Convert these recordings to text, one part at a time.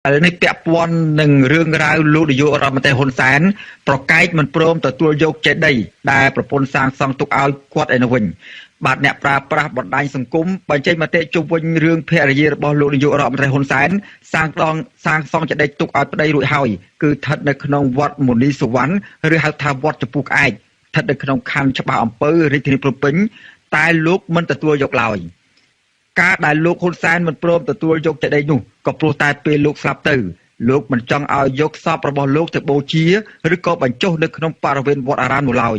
ឥឡូវនេះពាក់ព័ន្ធនឹងរឿងរ៉ាវលោកនាយករដ្ឋមន្ត្រីហ៊ុនសែនប្រកែកមិនព្រមទទួលយកចេតិយដែលប្រពន្ធសាងសង់ទុកឲ្យគាត់ឯនោះវិញបាទអ្នកប្រើប្រាស់បណ្ដាញសង្គមបញ្ចេញមតិជុំវិញរឿងភរិយារបស់លោកនាយករដ្ឋមន្ត្រីហ៊ុនសែនសាងដងសាងសង់ចេតិយទុកឲ្យប្តីរួចហើយគឺស្ថិតនៅក្នុងវត្តមុនីសុវណ្ណឬហៅថាវត្តចំពោះក្អែកស្ថិតនៅក្នុងខណ្ឌច្បារអំពៅរាជធានីភ្នំពេញតែលោកមិនទទួលយកឡើយការដែលលោកហ៊ុនសែនមិនព្រមទទួលយកចេតិយនោះក៏ព្រោះតែពេលលោកស្លាប់ទៅលោកមិនចង់ឲ្យយកសពរបស់លោកទៅបូជាឬក៏បញ្ចុះនៅក្នុងបរិវេណវត្តអារាមនោះឡើយ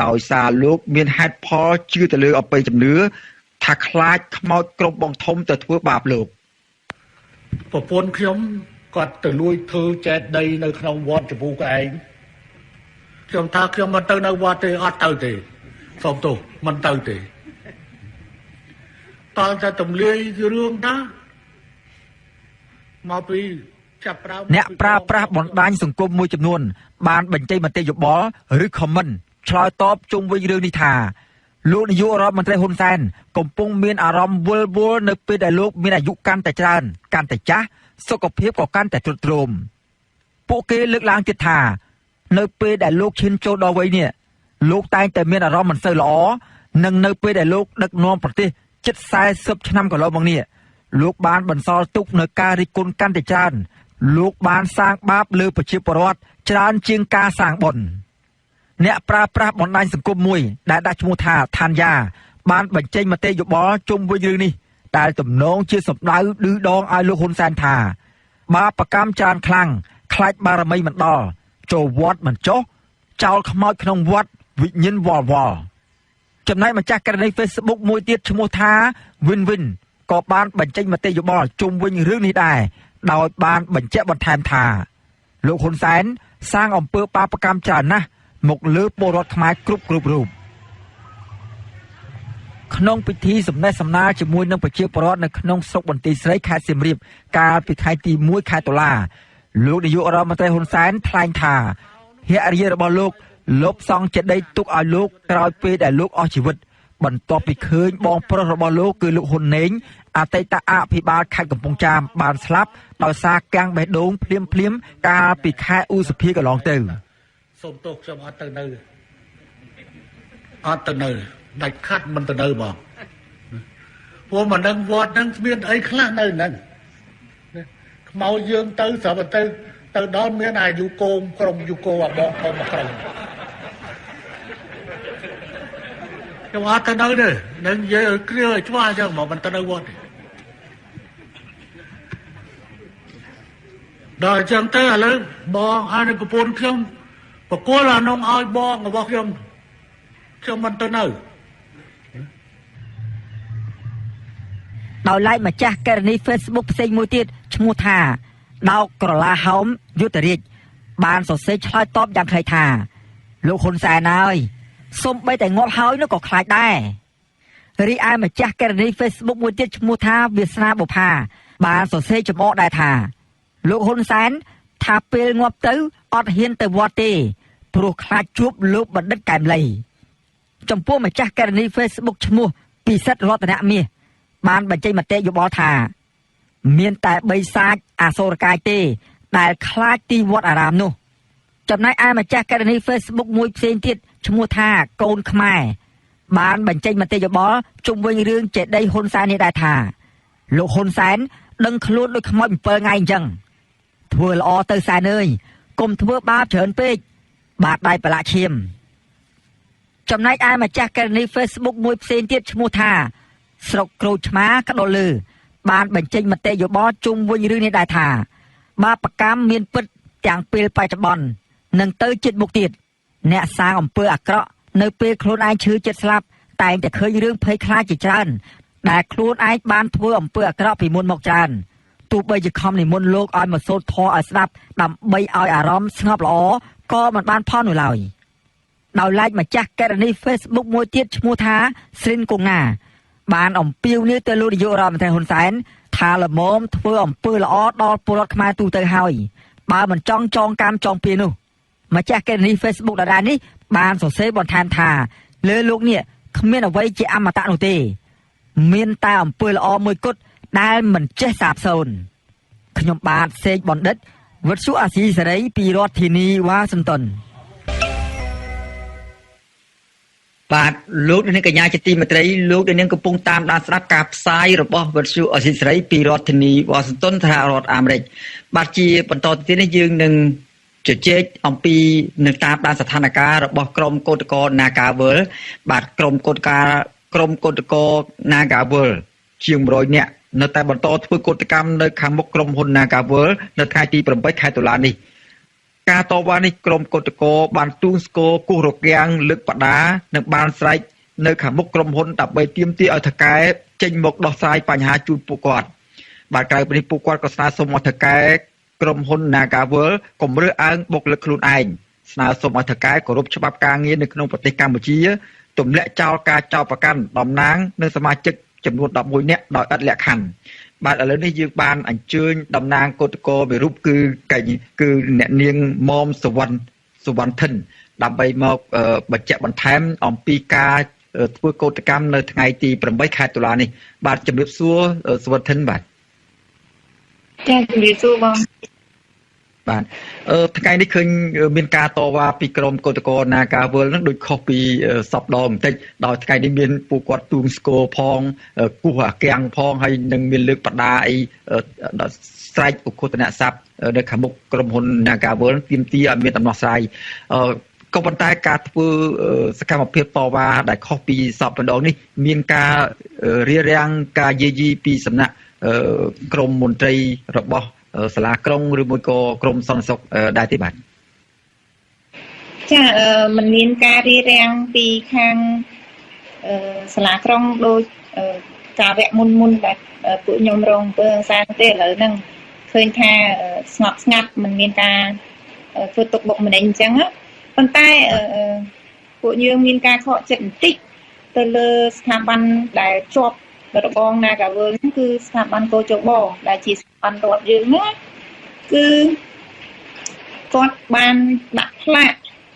ដោយសារលោកមានហេតុផលជឿទៅលើអបិយជំនឿថាខ្លាចខ្មោចក្រុមបងធំទៅធ្វើបាបលោកប្រពន្ធខ្ញុំគាត់ទៅលួចធ្វើចេតិយនៅក្នុងវត្តចំពូក្អែងខ្ញុំថាខ្ញុំមិនទៅនៅវត្តទេអត់ទៅទេសូមទោសមិនទៅទេតើតែទម្លាយរឿងណាមកពីចាប់ប្រើអ្នកប្រើប្រាស់បណ្ដាញសង្គមមួយចំនួនបានបញ្ចេញមតិយោបល់ឬ comment ឆ្លើយតបជុំវិញរឿងនេះថាលោកនាយករដ្ឋមន្ត្រីហ៊ុនសែនកំពុងមានអារម្មណ៍វិលវល់នៅពេលដែលលោកមានអាយុកាន់តែច្រើនកាន់តែចាស់សុខភាពក៏កាន់តែទ្រុឌទ្រោមពួកគេលើកឡើងទៀតថានៅពេលដែលលោកឈានចូលដល់វ័យនេះលោកតែងតែមានអារម្មណ៍មិនសូវល្អនិងនៅពេលដែលលោកដឹកនាំប្រទេសជិត40ឆ្នាំកន្លងមកនេះលោកបានបន្សល់ទុកនៅការរិះគន់កាន់តែច្រើនលោកបានសាងបាបលើប្រជាពលរដ្ឋច្រើនជាងការសាងបុណ្យអ្នកប្រើប្រាស់បណ្ដាញសង្គមមួយដែលដាក់ឈ្មោះថាឋានយ៉ាបានបញ្ចេញមតិយោបល់ជុំវិញរឿងនេះដែលទំនងជាសម្ដៅឌឺដងឲ្យលោកហ៊ុនសែនថាបាបកម្មច្រើនខ្លាំងខ្លាចបារមីមិនដល់ចូលវត្តមិនចុះចោលខ្មោចក្នុងវត្តវិញ្ញាណវល់វល់ចំណែកម្ចាស់ករណី Facebook មួយទៀតឈ្មោះថា Win Win ក៏បានបញ្ចេញមតិយោបល់ជុំវិញរឿងនេះដែរដោយបានបញ្ជាក់បន្ថែមថាលោកហ៊ុនសែនសាងអំពើបាបកម្មច្រើនណាស់មកលើពលរដ្ឋខ្មែរគ្រប់រូបក្នុងពិធីសំណេះសំណាលជាមួយនឹងប្រជាពលរដ្ឋនៅក្នុងស្រុកបន្ទាយស្រីខេត្តសៀមរាបកាលពីថ្ងៃទី1ខែតុលាលោកនាយករដ្ឋមន្ត្រីហ៊ុនសែនថ្លែងថាភរិយារបស់លោកលបសង់ចេតិយទុកឲ្យលោកក្រោយពេលដែលលោកអស់ជីវិតបន្ទាប់ពីឃើញបងប្រុសរបស់លោកគឺលោកហ៊ុនណេងអតីតអភិបាលខេត្តកំពង់ចាមបានស្លាប់ដោយសារកាំងបេះដូងភ្លាមភ្លាមកាលពីខែឧសភាកន្លងទៅសូមទោសខ្ញុំអត់ទៅនៅអត់ទៅនៅដាច់ខាត់មិនទៅនៅហ្មងព្រោះមិនដឹងវត្តហ្នឹងមានអីខ្លះនៅហ្នឹងខ្មោចយើងទៅស្រាប់តែទៅដល់មានអាយុគោមក្រុមយុគោអាបងធំមួយក្រុមខ្ញុំអត់ទៅនៅទេនឹងនិយាយឲ្យគ្រាឲ្យច្បាស់អញ្ចឹងមកមិនទៅនៅវត្តទេដល់អញ្ចឹងទៅឥឡូវបងអានេះប្រពន្ធខ្ញុំបកគលអានងឲ្យបងរបស់ខ្ញុំខ្ញុំមិនទៅនៅដោយឡែកម្ចាស់ករណី Facebook ផ្សេងមួយទៀតឈ្មោះថាដោកក្រឡាហោមយុទ្ធរាជបានសរសេរឆ្លើយតបយ៉ាងខ្លីថាលោកហ៊ុនសែនហើយសូម្បីតែងាប់ហើយនោះក៏ខ្លាចដែររីឯម្ចាស់ករណី Facebook មួយទៀតឈ្មោះថាវាសនាបុផាបានសរសេរចំអកដែរថាលោកហ៊ុនសែនថាពេលងាប់ទៅអត់ហ៊ានទៅវត្តទេព្រោះខ្លាចជួបលោកបណ្ឌិតកែមលីចំពោះម្ចាស់ករណី Facebook ឈ្មោះពិសិដ្ឋរតនមាសបានបញ្ចេញមតិយោបល់ថាមានតែបីសាចអសូរកាយទេដែលខ្លាចទីវត្តអារាមនោះចំណែកឯម្ចាស់ករណី Facebook មួយផ្សេងទៀតឈ្មោះថាកូនខ្មែរបានបញ្ចេញមតិយោបល់ជុំវិញរឿងចេតិយហ៊ុនសែននេះដែរថាលោកហ៊ុនសែនដឹងខ្លួនដូចខ្មោច7ថ្ងៃអញ្ចឹងធ្វើល្អទៅសែនអើយកុំធ្វើបាបច្រើនពេកបាតដៃប្រឡាក់ឈាមចំណែកឯម្ចាស់ករណី Facebook មួយផ្សេងទៀតឈ្មោះថាស្រុកក្រូចឆ្មាក្តុលលើបានបញ្ចេញមតិយោបល់ជុំវិញរឿងនេះដែរថាបាបកម្មមានពិតទាំងពេលបច្ចុប្បន្ននិងទៅជិតមុខទៀតអ្នកសាងអំពើអាក្រក់នៅពេលខ្លួនឯងឈឺចិត្តស្លាប់តែងតែឃើញរឿងភ័យខ្លាចជាច្រើនដែលខ្លួនឯងបានធ្វើអំពើអាក្រក់ពីមុនមកច្រើនទោះបីជាខំនិមន្តលោកឲ្យមកសូត្រធម៌ឲ្យស្ដាប់ដើម្បីឲ្យអារម្មណ៍ស្ងប់ល្អក៏មិនបានផលនោះឡើយដោយឡែកម្ចាស់ករណី Facebook មួយទៀតឈ្មោះថាស្រិនគង្ណាបានអំពាវនាវទៅលោកនាយករដ្ឋមន្ត្រីហ៊ុនសែនថាល្មមធ្វើអំពើល្អដល់ពលរដ្ឋខ្មែរទូទៅហើយបើមិនចង់ចងកម្មចងពៀនោះម្ចាស់ករណី Facebook ដដែលនេះបានសរសេរបន្ថែមថាលើលោកនេះគ្មានអ្វីជាអមតៈនោះទេមានតែអំពើល្អមួយគត់ដែលមិនចេះសាបសូន្យ ខ្ញុំបាទសេកបណ្ឌិតវិទ្យុអាស៊ីសេរីពីរដ្ឋធានីវ៉ាស៊ីនតោនបាទលោកនាងកញ្ញាជាទីមេត្រីលោកនាងកំពុងតាមដានស្ដាប់ការផ្សាយរបស់វិទ្យុអាស៊ីសេរីពីរដ្ឋធានីវ៉ាស៊ីនតោនសហរដ្ឋអាមេរិកបាទជាបន្តទៅទៀតនេះយើងនឹងជជែកអំពីនឹងតាមដានស្ថានភាពរបស់ក្រុមកោតក្រ Nagawal បាទក្រុមកោតក្រ Nagawal ជាង100នាក់នៅតែបន្តធ្វើកោតកម្មនៅខាងមុខក្រុមហ៊ុន Nagawal នៅថ្ងៃទី8ខែតុលានេះការតវ៉ានេះក្រុមកោតក្របានទូងស្គរគោះរគាំងលើកបដានិងបានស្រែកនៅខាងមុខក្រុមហ៊ុនដើម្បីទាមទារឲ្យថៅកែចេញមកដោះស្រាយបញ្ហាជូនពួកគាត់បាទក្រៅពីនេះពួកគាត់ក៏ស្នើសុំឲ្យថៅកែក្រុមហ៊ុន Nagawal កុំរើសអើងបុគ្គលិកខ្លួនឯងស្នើសុំឲ្យថៅកែគោរពច្បាប់ការងារនៅក្នុងប្រទេសកម្ពុជាទម្លាក់ចោលការចោទប្រកាន់តំណាងនិងសមាជិកចំនួន11នាក់ដោយឥតលក្ខខណ្ឌបាទឥឡូវនេះយើងបានអញ្ជើញតំណាងកោតក្រមួយរូបគឺអ្នកនាងមុំសវណ្ណធិនដើម្បីមកបញ្ជាក់បន្ថែមអំពីការធ្វើកោតកម្មនៅថ្ងៃទី8ខែតុលានេះបាទជំរាបសួរសវណ្ណធិនបាទចាជំរាបសួរបងបាទថ្ងៃនេះឃើញមានការតវ៉ាពីក្រុមកោតក្រ Nagawal ហ្នឹងដូចខុសពីសពដងបន្តិចដោយថ្ងៃនេះមានពួកគាត់ទូងស្គរផងគោះអាគាំងផងហើយនឹងមានលើកបដាអីស្រែកឧខតនស័ព្ទនៅខាងមុខក្រុមហ៊ុន Nagawal ទាមទារឲ្យមានដំណោះស្រាយក៏ប៉ុន្តែការធ្វើសកម្មភាពតវ៉ាដែលខុសពីសពដងនេះមានការរារាំងការយាយីពីសំណាក់ក្រុមមន្ត្រីរបស់សាលាក្រុងឬមួយក៏ក្រមសន្តិសុខដែរទេបាទចាមិនមានការរារាំងពីខាងសាលាក្រុងដូចការវគ្គមុនដែលពួកខ្ញុំរងអំពើហិង្សាទេឥឡូវហ្នឹងឃើញថាស្ងប់ស្ងាត់មិនមានការធ្វើទុកបុកម្នេញអញ្ចឹងប៉ុន្តែពួកយើងមានការខកចិត្តបន្តិចទៅលើស្ថាប័នដែលជាប់របង Nagawal ហ្នឹងគឺស្ថាប័នកោជបដែលជាស្ថាប័នរដ្ឋយើងណាគឺគាត់បានដាក់ផ្លាក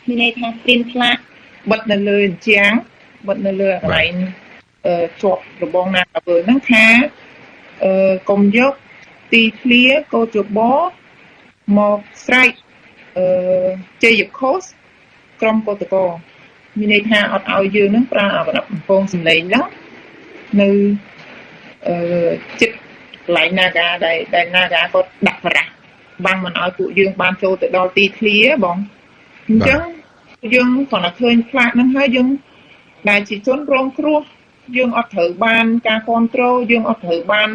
មានន័យថាព្រានផ្លាកបិទនៅលើអញ្ចាំងបិទនៅលើកន្លែងជាប់របង Nagawal ហ្នឹងថាកុំយកទីធ្លាកោជបមកស្រែកជ័យខុសក្រុមកោតក្រមានន័យថាអត់ឲ្យយើងហ្នឹងប្រើអាប្រដាប់កំពងសំឡេងហ្នឹងនៅចិត្តកន្លែង Naga ដែល Naga គាត់ដាក់បារះបាំងមិនឲ្យពួកយើងបានចូលទៅដល់ទីធ្លាបងអញ្ចឹងយើងគ្រាន់តែឃើញផ្លាកហ្នឹងហើយយើងដែលជាជនរងគ្រោះយើងអត់ត្រូវបានការគ្រប់គ្រងយើងអត់ត្រូវបាន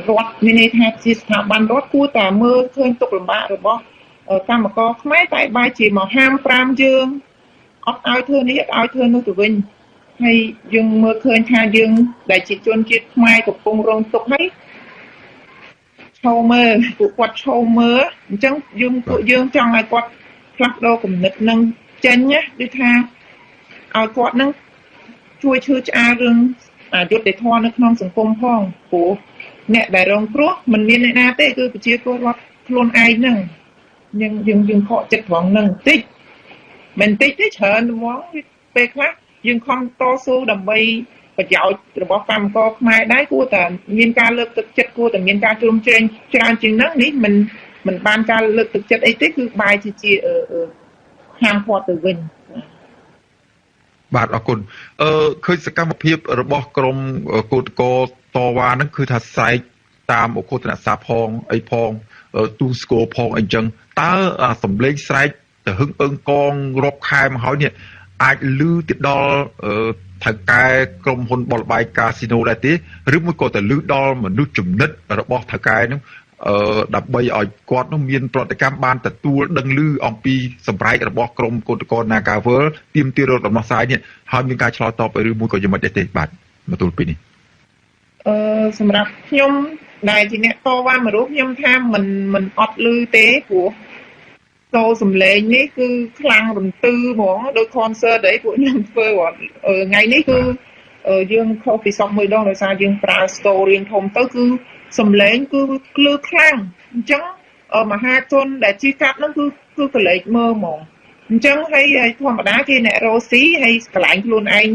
រដ្ឋមានន័យថាជាស្ថាប័នរដ្ឋគួរតែមើលឃើញទុក្ខលំបាករបស់កម្មករខ្មែរតែបែរជាមកហាមប្រាមយើងអត់ឲ្យធ្វើនេះអត់ឲ្យធ្វើនោះទៅវិញហើយយើងមើលឃើញថាយើងដែលជាជនជាតិខ្មែរកំពុងរងទុក្ខហើយឈោមើលពួកគាត់ឈោមើលអញ្ចឹងយើងពួកយើងចង់ឲ្យគាត់ផ្លាស់ប្ដូរគំនិតនឹងចេញណាដូចថាឲ្យគាត់នឹងជួយឈឺឆ្អាលរឿងអយុត្តិធម៌នៅក្នុងសង្គមផងព្រោះអ្នកដែលរងគ្រោះមិនមានអ្នកណាទេគឺប្រជាពលរដ្ឋខ្លួនឯងហ្នឹងយើងខកចិត្តត្រង់ហ្នឹងបន្តិចមិនតិចទេច្រើនហ្មងពេលខ្លះយើងខំតស៊ូដើម្បីប្រយោជន៍របស់កម្មករខ្មែរដែរគួរតែមានការលើកទឹកចិត្តគួរតែមានការជ្រោមជ្រែងច្រើនជាងហ្នឹងនេះមិនបានការលើកទឹកចិត្តអីទេគឺបែរជាហាមឃាត់ទៅវិញបាទអរគុណឃើញសកម្មភាពរបស់ក្រមកោតក្រតវ៉ាហ្នឹងគឺថាស្រែកតាមឧខតនស័ព្ទផងអីផងទូងស្គរផងអីចឹងតើសំឡេងស្រែកទៅហឹងអឹងកងរាប់ខែមកហើយនេះអាចលឺទៅដល់ថៅកែក្រុមហ៊ុនបលបាយកាស៊ីណូដែរទេឬមួយក៏ទៅលឺដល់មនុស្សចំណិតរបស់ថៅកែហ្នឹងដើម្បីឲ្យគាត់នោះមានប្រតិកម្មបានទទួលដឹងឮអំពីសម្រែករបស់ក្រុមកោតក្រ Nagawal ទាមទាររកដំណោះស្រាយនេះហើយមានការឆ្លើយតបឬមួយក៏យ៉ាងម៉េចដែរទេបាទមកទល់ពេលនេះសម្រាប់ខ្ញុំដែលជាអ្នកតវ៉ាមួយរូបខ្ញុំថាមិនអត់ឮទេព្រោះសូរសំឡេងនេះគឺខ្លាំងរន្ទឺហ្មងដូច concert អីពួកខ្ញុំធ្វើថ្ងៃនេះគឺយើងខុសពីសពមួយដងដោយសារយើងប្រើ story រៀងធំទៅគឺសំឡេងគឺលឺខ្លាំងអញ្ចឹងមហាជនដែលជិះកាត់ហ្នឹងគឺកលេចមើលហ្មងអញ្ចឹងហើយធម្មតាគេអ្នករ៉ូស៊ីហើយកន្លែងខ្លួនឯង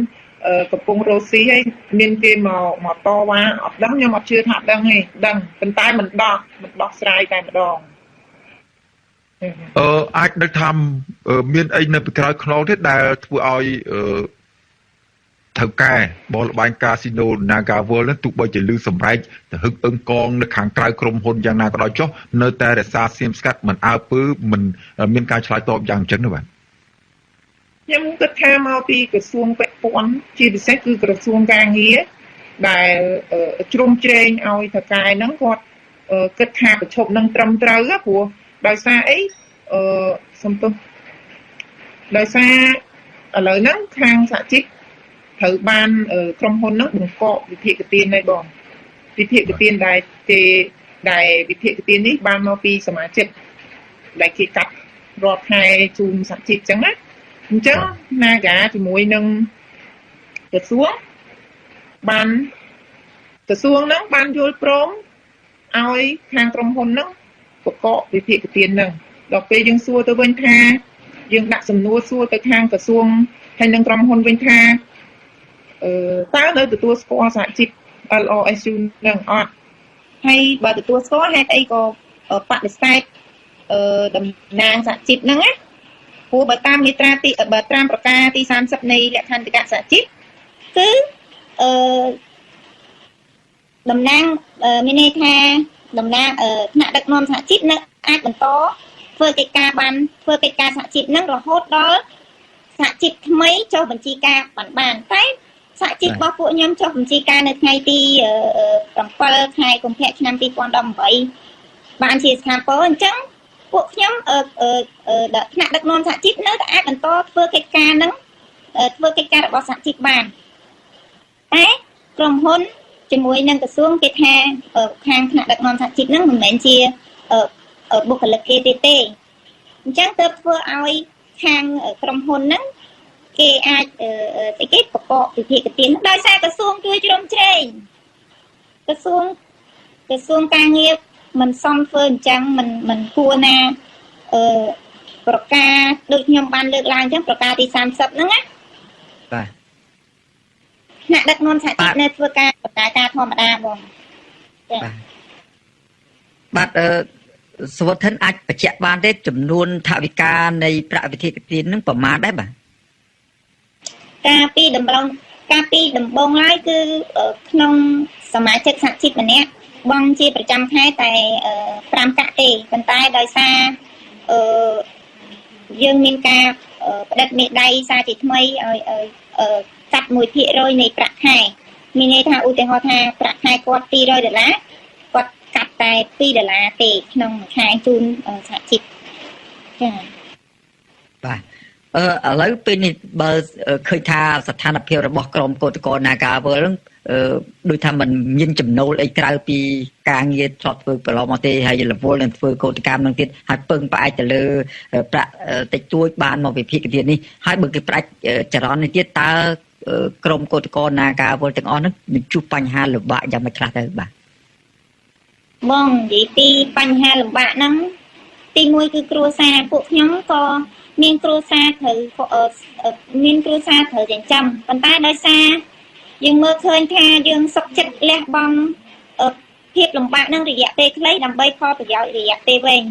កំពុងរស់ស៊ីហើយមានគេមកតវ៉ាអត់ដឹងខ្ញុំអត់ជឿថាដឹងទេដឹងប៉ុន្តែមិនដោះស្រាយតែម្ដង អាចនឹកថាមានអីនៅពីក្រោយខ្នងទេដែលធ្វើឲ្យថៅកែបលបែងកាស៊ីណូ Naga World នឹងទោះបីជាលឺសម្រែកទៅហឹកអឹងកងនៅខាងក្រៅក្រុមហ៊ុនយ៉ាងណាក៏ដោយចុះនៅតែរក្សាសៀមស្កាត់មិនអើពើមិនមានការឆ្លើយតបយ៉ាងអញ្ចឹងទេបាទ ខ្ញុំគិតថាមកពីក្រសួងពាក់ព័ន្ធជាពិសេសគឺក្រសួងការងារដែលជ្រុំជ្រែងឲ្យថៅកែហ្នឹងគាត់គិតថាប្រឈប់នឹងត្រឹមត្រូវព្រោះដោយសារអីសំទោសដោយសារឥឡូវហ្នឹងខាងសហជីពត្រូវបានក្រុមហ៊ុនហ្នឹងបង្កកវិភាគទានហើយបងវិភាគទានដែលគេដែលវិភាគទាននេះបានមកពីសមាជិកដែលគេកាត់រាល់ខែជូនសហជីពអញ្ចឹងណាអញ្ចឹង Naga ជាមួយនឹងក្រសួងបានក្រសួងហ្នឹងបានយល់ព្រមឲ្យខាងក្រុមហ៊ុនហ្នឹងបង្កកវិភាគទានហ្នឹងដល់ពេលយើងសួរទៅវិញថាយើងដាក់សំណួរសួរទៅខាងក្រសួងហើយនឹងក្រុមហ៊ុនវិញថាតើនៅទទួលស្គាល់សហជីព LRSU នឹងអត់ ហើយបើទទួលស្គាល់ហេតុអីក៏បដិសេធតំណាងសហជីពហ្នឹងណាព្រោះបើតាមមាត្រាទីបើតាមប្រការទី30នៃលក្ខន្តិកៈសហជីពគឺតំណាងមានន័យថាតំណាងថ្នាក់ដឹកនាំសហជីពនៅអាចបន្តធ្វើកិច្ចការបានធ្វើកិច្ចការសហជីពហ្នឹងរហូតដល់សហជីពថ្មីចុះបញ្ជីការបានតែសហជីពរបស់ពួកខ្ញុំចុះបញ្ជីការនៅថ្ងៃទី7ខែកុម្ភៈឆ្នាំ2018បានជាស្ថាពរអញ្ចឹងពួកខ្ញុំថ្នាក់ដឹកនាំសហជីពនៅតែអាចបន្តធ្វើកិច្ចការហ្នឹងធ្វើកិច្ចការរបស់សហជីពបានតែក្រុមហ៊ុនជាមួយនឹងក្រសួងគេថាខាងថ្នាក់ដឹកនាំសហជីពហ្នឹងមិនមែនជាបុគ្គលិកគេទេអញ្ចឹងទើបធ្វើឲ្យខាងក្រុមហ៊ុនហ្នឹងគេអាចស្អីគេប្រកបវិភាគទានដោយសារក្រសួងជួយជ្រោមជ្រែងក្រសួងការងារមិនសមធ្វើអញ្ចឹងមិនគួរណាប្រការដូចខ្ញុំបានលើកឡើងអញ្ចឹងប្រការទី30ហ្នឹងណា បាទ ថ្នាក់ដឹកនាំសហជីពនៅធ្វើការប្រការការធម្មតាបងចា បាទសុវត្ថិនអាចបញ្ជាក់បានទេចំនួនថវិកានៃប្រាក់វិភាគទាននឹងប្រមាណដែរបាទ កាលពីដំបូងឡើយគឺក្នុងសមាជិកសហជីពម្នាក់បង់ជាប្រចាំខែតែ5កាក់ទេប៉ុន្តែដោយសារយើងមានការផ្តិតមេដៃសារជាថ្មីឲ្យកាត់1%នៃប្រាក់ខែមានន័យថាឧទាហរណ៍ថាប្រាក់ខែគាត់200ដុល្លារគាត់កាត់តែ2ដុល្លារទេក្នុងមួយខែជូនសហជីពចា៎ បាទឥឡូវពេលនេះបើឃើញថាស្ថានភាពរបស់ក្រុមកោតក្រ Naga World ហ្នឹងដូចថាมันមានចំណូលអីក្រៅពីការងារធ្លាប់ធ្វើប្រឡងមកទេហើយរវល់នឹងធ្វើកោតកម្មនឹងទៀតហើយពឹងផ្អែកទៅលើប្រាក់តិចតួចបានមកវិភាគទាននេះហើយបើគេផ្ដាច់ចរន្តនេះទៀតតើក្រុមកោតក្រ Naga World ទាំងអស់ហ្នឹងនឹងជួបបញ្ហាលំបាកយ៉ាងម៉េចខ្លះទៅបាទ បងនិយាយពីបញ្ហាលំបាកហ្នឹងទីមួយគឺគ្រួសារពួកខ្ញុំក៏មានគ្រួសារត្រូវមានគ្រួសារត្រូវចិញ្ចឹមប៉ុន្តែដោយសារយើងមើលឃើញថាយើងសុខចិត្តលះបង់ភាពលំបាកនឹងរយៈពេលខ្លីដើម្បីផលប្រយោជន៍រយៈពេលវែង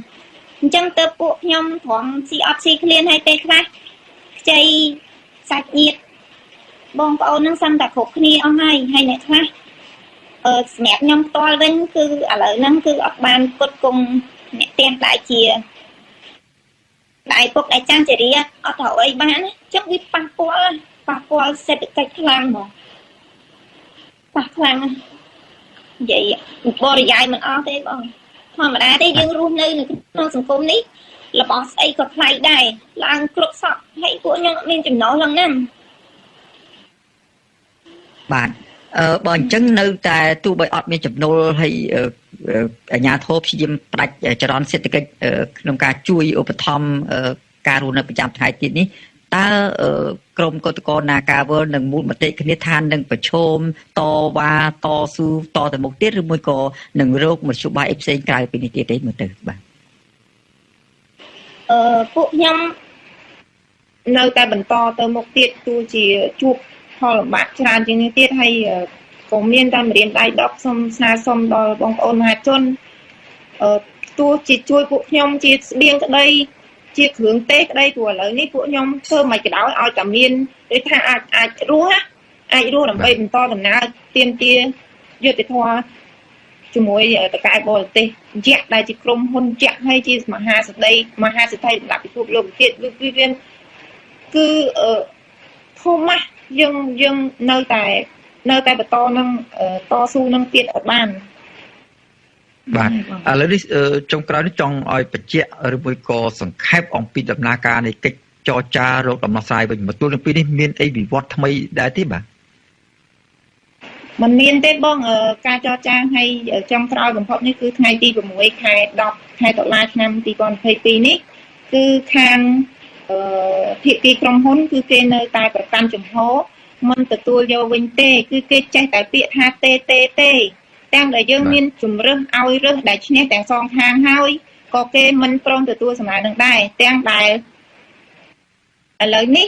អញ្ចឹងទៅពួកខ្ញុំត្រង់ស៊ីអត់ស៊ីឃ្លានហើយពេលខ្លះខ្ចីសាច់ញាតិបងប្អូននឹងសឹងតែគ្រប់គ្នាអស់ហើយហើយអ្នកខ្លះសម្រាប់ខ្ញុំផ្ទាល់វិញគឺឥឡូវហ្នឹងគឺអត់បានផ្គត់ផ្គង់អ្នកផ្ទះដែលជាដៃពុកដៃចាស់ជារាអត់ត្រូវអីបានអញ្ចឹងវាប៉ះពាល់សេដ្ឋកិច្ចខ្លាំងហ្មងប៉ះខ្លាំងនិយាយបរិយាយមិនអស់ទេបងធម្មតាទេយើងរស់នៅក្នុងសង្គមនេះរបស់ស្អីក៏ថ្លៃដែរឡើងគ្រប់សក់ហើយពួកខ្ញុំអត់មានចំណូលហ្នឹងណា បាទបើអញ្ចឹងនៅតែទោះបីអត់មានចំណូលហើយអាជ្ញាធរព្យាយាមផ្ដាច់ចរន្តសេដ្ឋកិច្ចក្នុងការជួយឧបត្ថម្ភការរស់នៅប្រចាំថ្ងៃទៀតនេះតើក្រុមកោតក្រ Naga World នឹងមូលមតិគ្នាថានឹងប្រឈមតវ៉ាតស៊ូតទៅមុខទៀតឬមួយក៏នឹងរកមធ្យោបាយផ្សេងក្រៅពីនេះទៀតទេមើលទៅបាទ ពួកខ្ញុំ នៅតែបន្តទៅមុខទៀតទោះជាជួបផ ផលលំបាកច្រើនជាងនេះទៀតហើយក៏មានតែម្រាមដៃ10សូមស្នើសុំដល់បងប្អូនមហាជនទោះជាជួយពួកខ្ញុំជាស្បៀងក្តីជាគ្រឿងទេសក្តីព្រោះឥឡូវនេះពួកខ្ញុំធ្វើមិនក៏ដោយឲ្យតែមានដូចថាអាចរស់អាចរស់ដើម្បីបន្តដំណើរទាមទារយុត្តិធម៌ជាមួយតកែបរទេសយក្សដែលជាក្រុមហ៊ុនយក្សហើយជាមហាសេដ្ឋីមហាសេដ្ឋីលំដាប់ពិភពលោកទៀតវាគឺធំណាស់យើងនៅតែបន្តនឹងតស៊ូនឹងទៀតឲ្យបានបាទឥឡូវនេះចុងក្រោយនេះចង់ឲ្យបញ្ជាក់ឬមួយក៏សង្ខេបអំពីដំណើរការនៃកិច្ចចរចារកដំណោះស្រាយវិញមកទល់នឹងពេលនេះមានអីវិវត្តថ្មីដែរទេបាទមិនមានទេបងការចរចាឲ្យចុងក្រោយបំផុតនេះគឺថ្ងៃទី6ខែ10ខែតុលាឆ្នាំ2022នេះគឺខាងភាគីក្រុមហ៊ុនគឺគេនៅតែប្រកាន់ជំហរមិនទទួលយកវិញទេគឺគេចេះតែពាក្យថាទេទេទេទាំងដែលយើងមានជំរើសឲ្យរើសដែលឈ្នះទាំងសងខាងហើយក៏គេមិនព្រមទទួលសំណើនឹងដែរទាំងដែលឥឡូវនេះ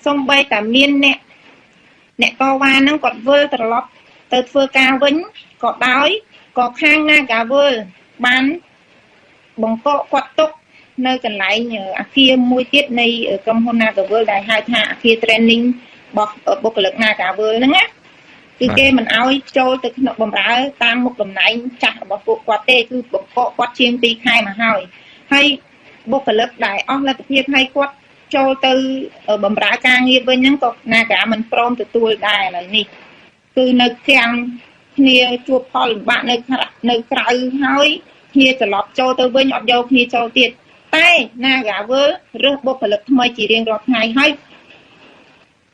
សូម្បីតែមានអ្នកតវ៉ានឹងគាត់វិលត្រឡប់ទៅធ្វើការវិញក៏ដោយក៏ខាង Nagawal បានបង្កកគាត់ទុកនៅកន្លែងអាគារមួយទៀតនៃក្រុមហ៊ុន Nagawal ដែលហៅថាអាគារ training របស់បុគ្គលិក Nagawal ហ្នឹងណាគឺគេមិនអោយចូលទៅក្នុងបម្រើតាមមុខតំណែងចាស់របស់ពួកគាត់ទេគឺបង្កកគាត់ជាង2ខែមកហើយហើយបុគ្គលិកដែលអស់លទ្ធភាពឲ្យគាត់ចូលទៅបម្រើការងារវិញហ្នឹងក៏ Naga មិនព្រមទទួលដែរឥឡូវនេះគឺនៅខាងគ្នាជួបផលលំបាកនៅក្រៅហើយគ្នាត្រឡប់ចូលទៅវិញអត់យកគ្នាចូលទៀតតែ Nagawal រើសបុគ្គលិកថ្មីជារៀងរាល់ថ្ងៃហើយ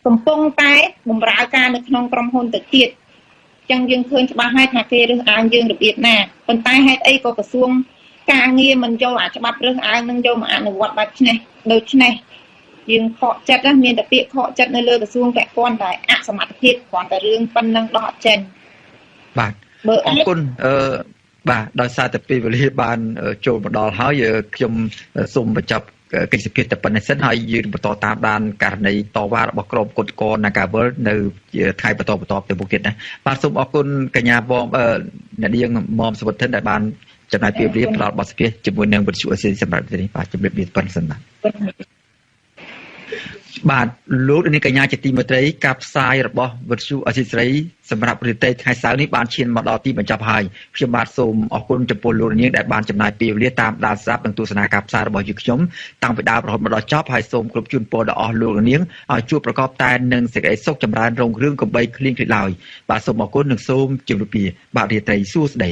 កំពុងតែបម្រើការនៅក្នុងក្រុមហ៊ុនទៅទៀតចឹងយើងឃើញច្បាស់ហើយថាគេរើសអើងយើងរបៀបណាប៉ុន្តែហេតុអីក៏ក្រសួងការងារមិនយកអាច្បាប់រើសអើងនឹងយកមកអនុវត្តបែបនេះដូច្នេះយើងខកចិត្តណាមានតែពាក្យខកចិត្តនៅលើក្រសួងពាក់ព័ន្ធតែអសមត្ថភាពគ្រាន់តែរឿងប៉ុណ្ណឹងដោះអត់ចេញបាទអរគុណបាទដោយសារតែពេលវេលាបានចូលមកដល់ហើយខ្ញុំសូមបញ្ចប់កិច្ចសភាតែប៉ុណ្ណេះសិនហើយយើងបន្តតាមដានករណីតវ៉ារបស់ក្រុមគុតក Nagawal នៅថ្ងៃបន្តបន្តទៅមុខទៀតណាបាទសូមអរគុណកញ្ញាវងអ្នកនាងមុំសុវត្ថិនដែលបានចំណាយពេលវេលាផ្ដល់បទសម្ភាសន៍ជាមួយនឹងវិទ្យុអេស៊ីសម្រាប់នេះបាទជម្រាបលាប៉ុណ្ណេះសិនបាទបាទលោកនាងកញ្ញាជាទីមេត្រីការផ្សាយរបស់វិទ្យុអស៊ីសេរីសម្រាប់រាត្រីថ្ងៃសៅរ៍នេះបានឈានមកដល់ទីបញ្ចប់ហើយខ្ញុំបាទសូមអរគុណចំពោះលោកនាងដែលបានចំណាយពេលវេលាតាមដានស្ដាប់និងទស្សនាការផ្សាយរបស់យើងខ្ញុំតាំងពីដើមរហូតមកដល់ចប់ហើយសូមគោរពជូនពរដល់អស់លោកនាងឲ្យជួបប្រកបតែនឹងសេចក្តីសុខចម្រើនរុងរឿងកុំបីឃ្លៀងឃ្លាតឡើយបាទសូមអរគុណនិងសូមជម្រាបលាបាទរាត្រីសួស្តី